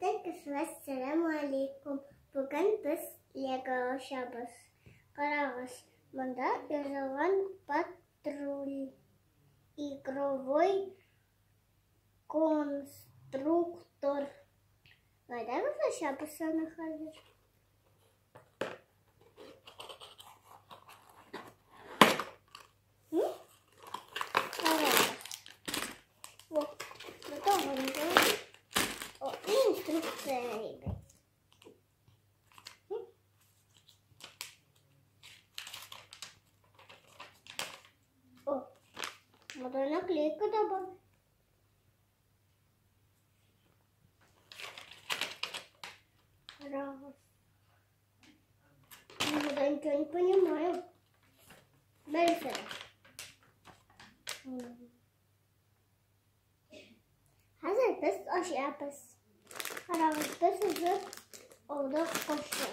Ассаламу алейкум. Бүген без Лего ашабыз. Карагыз, монда язылган патруль игровой конструктор. Әйдәгез ашабыз аны хәзер. Карагыз. Вот, о, инструкция, ребят. О, вот наклейка добавить. Раз. Ну, я ничего не понимаю. Дальше. Хәзер без ашыябыз. Карагыз, без уже алдык кашык.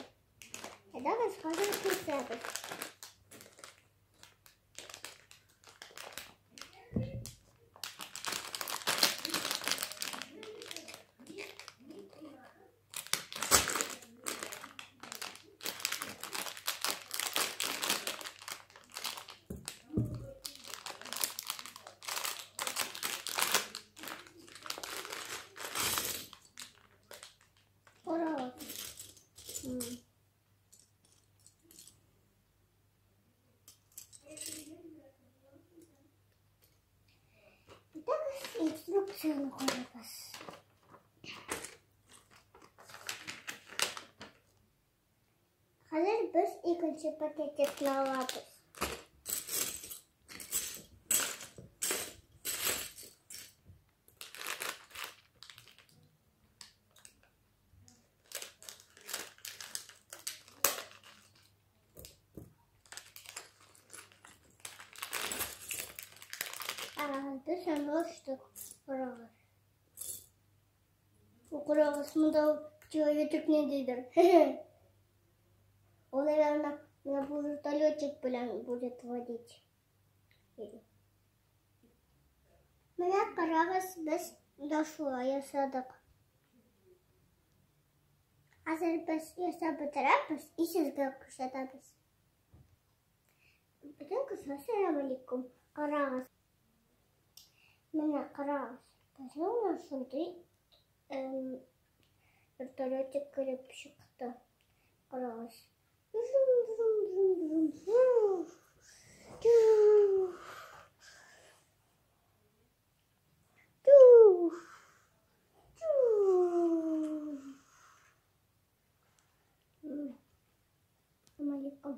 Әйдәгез, хәзер кисәбез. Инструкцияны карагыз. Хәзер без икенче пакетикны алабыз. Без аны ачтык. Карагыз. Карагыз, монда человечек ниндидер. Он, наверное, на вертолетик белән будет водить. Менә карагыз, без дә шулай ясадык. Хәзер без ясап бетерәбез и сезгә күрсәтәбез. Бөтен кызлар, сәлам алейкум. Карагыз. Менә карагыз. Безнең менә шундый вертолетик килеп чыкты. Карагыз. Алейкум.